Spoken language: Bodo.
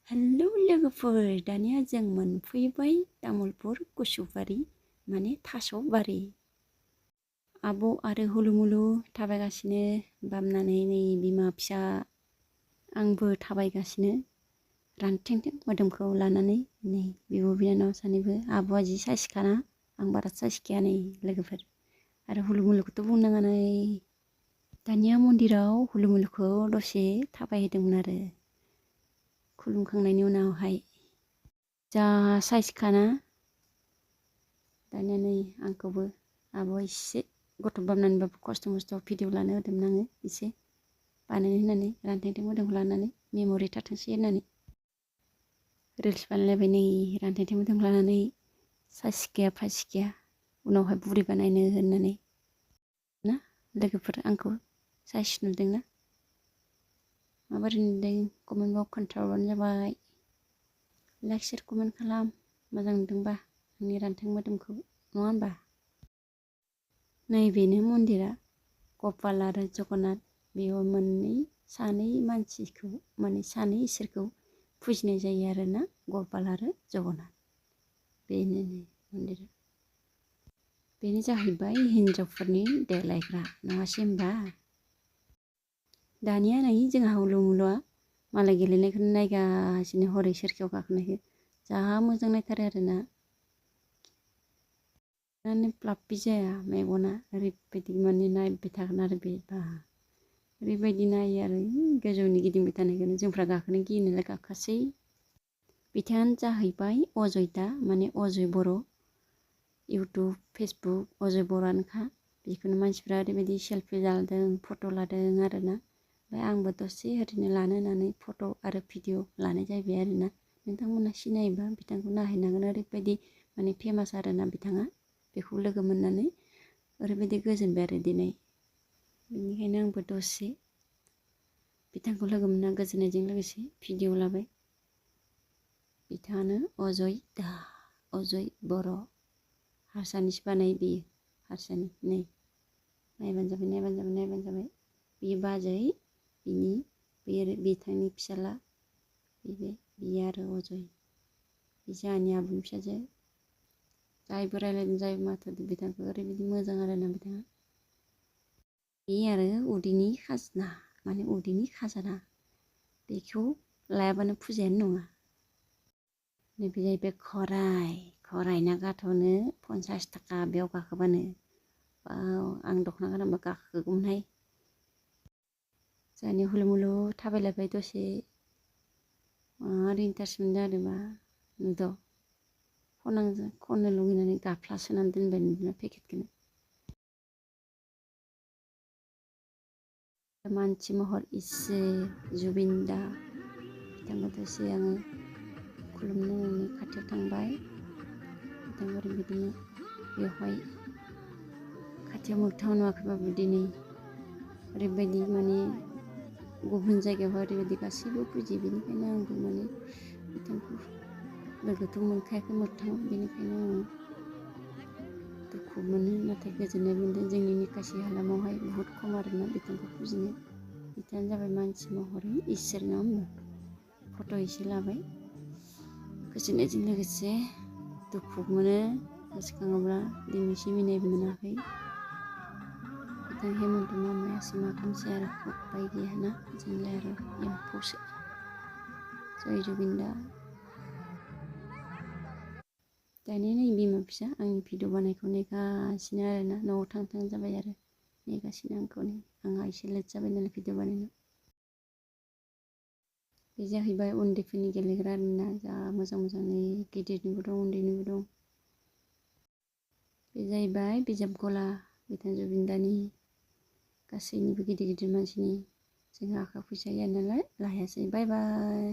हेलौ लोगोफोर, दानिया जों मोनफैबाय तामुलपुर कुसुबारि माने थास'बारि। आब' आरो हुलुमुलु थाबायगासिनो बामनानै नै बिमा फिसा आंबो थाबायगासिनो रानथेंथें मोदोमखौ लानानै नै बिब' बिनानाव सानैबो। आब'आ जि साइसखाना आं बारा साइसखाया नै लोगोफोर। आरो हुलुमुलुखौथ' बुंनाङा नै। दानिया मन्दिराव हुलुमुलुखौ दसे थाबायहोदोंमोन आरो खुलुमखांनायनि उनावहाय। जा साइसखाना दानिया नै आंखौबो आब'आ एसे गथ' बामनानैबाबो खस्थ' मस्थ' भिडिअ लानो होदोंमोन आङो एसे बानायनो होननानै रानथेंथें मोदोमखौ लानानै मेम'रि थाथोंसै होननानै रिल्स बानायलायबाय नै रानथेंथें मोदोमखौ लानानै सासिखाया फासिखाया उनावहाय बुरि बानायनो होननानै ना लोगोफोर आंखौ साइस नुदोंना माबोरै नुदों कमेन्ट बक्साव खोन्थाहरबानो जाबाय। लाइक शेयार कमेन्ट खालाम मोजां नुदोंबा आंनि रानथें मोदोमखौ, नङा होनबा? नैबेनो मन्दिरा गपाल आरो जगन्नाथ। बेयाव सानै मानसिखौ सानै इसोरखौ फुजिनाय जायो आरोना, गपाल आरो जगन्नाथ। बेनो मन्दिरा। बेनो जाहैबाय हिन्जावफोरनि देलायग्रा, नङासै होनबा? दानिया नै जोंहा हुलुमुलुआ मालाय गेलेनायखौनो नायगासिनो हरै सोरखियाव गाखोनायखौ जा मोजां नायथारो आरोना। नायनानै प्लाबबि जाया मेगना, ओरैबायदि माने नायबाय थागोन आरो बे बा ओरैबायदि नायो आरो गोजौनि गिदिंबाय थानायखौनो जोंफ्रा गाखोनो गियो नालाय गाखोआसै। बिथाङानो जाहैबाय अजय माने अजय बर'। इउटुब फेसबुक अजय बर'आनोखा। बेखौनो मानसिफ्रा ओरैबायदि सेलफि लादों फट' लादों आरोना। ओमफ्राय आंबो दसे ओरैनो लानो होननानै फट' आरो भिडिअ लानाय जाहैबाय आरोना। नोंथांमोना सिनायोबा बिथांखौ नायहैनांगोन, ओरैबायदि माने फेमास आरोना बिथाङा। बेखौ लोगो मोननानै ओरैबायदि गोजोनबाय आरो दिनै। बेनिखायनो आंबो दसे बिथांखौ लोगो मोनना गोजोननायजों लोगोसे भिडिअ लाबाय। बिथाङानो अजय बर'। हारसानिसो बानायो बियो, हारसानि। नै नायबानो जाबाय नायबानो जाबाय नायबानो जाबाय। बियो बाजै, बिथांनि फिसाला बियो आरो अजय। बे जोंहानि आब'नि फिसाजो। जायबो रायज्लायदों जायबो माथोदों बिथांखौ ओरैबायदि मोजां आरोना बिथाङा। बे आरो उदैनि खाजोना माने उदैनि खाजाना, बेखौ लायाबानो फुजायानो नङा। नैबे जाहैबाय खराय ना गाथ'नो 50 थाखा बेयाव गाखोबानो। आं दख'ना गानोबा गाखोगौमोनहाय। जोंहानि हुलुमुलु थाबायलायबाय दसे ओरै इन्टारेस्ट मोनदों आरो मा नुदों खननो लुगैनानै गाफ्लासोनानै दोनबाय नुदोंना पेकेटखौनो। मानसि महर इसे जुबिन दा बिथांखौ दसे आङो खुलुमनो होननानै खाथियाव थांबाय। बिथांखौ ओरैबायदिनो बेवहाय खाथियाव मोगथाङाव नुवाखैबाबो दिनै ओरैबायदि माने गुबुन जायगायावहाय ओरैबायदि गासैबो फुजियो। बेनिखायनो आंबो माने बिथांखौ लोगोथ' मोनखायाखै मोगथाङाव, बेनिखायनो आङो दुखु मोनो नाथाय गोजोननाय मोन्दों। जोंनि निकासि हालामावहाय बहुद खम आरोना बिथांखौ फुजिनाय। बिथाङानो जाबाय मानसि महरै इसोर, नङा होनबा? फट' एसे लाबाय गोजोननायजों लोगोसे। दुखु मोनो गोसोखाङोब्ला दिनैसिम मिनिनोबो मोनाखै। बिथां हेमन्त मामायासो मा खालामसै आरो उपाय गैयाना, जोंलाय आरो एम्फौसो। जय जुबिन दा। दानिया नै बिमा फिसा आंनि भिडिअ बानायखौ नेगासिनो आरोना, न'आव थां जाबाय आरो नेगासिनो आंखौ। नै आंहा एसे लेट जाबाय नालाय भिडिअ बानायनो। बे जाहैबाय उन्दैफोरनि गेलेग्रा आरोना, जा मोजां मोजाङै गिदिरनिबो दं उन्दैनिबो दं। बे जाहैबाय बिजाब गला बिथां जुबिन दानि, गासैनिबो गिदिर गिदिर मानसिनि। जोंहा आखा फैसा गैया नालाय लाहायासै। बाय बाय।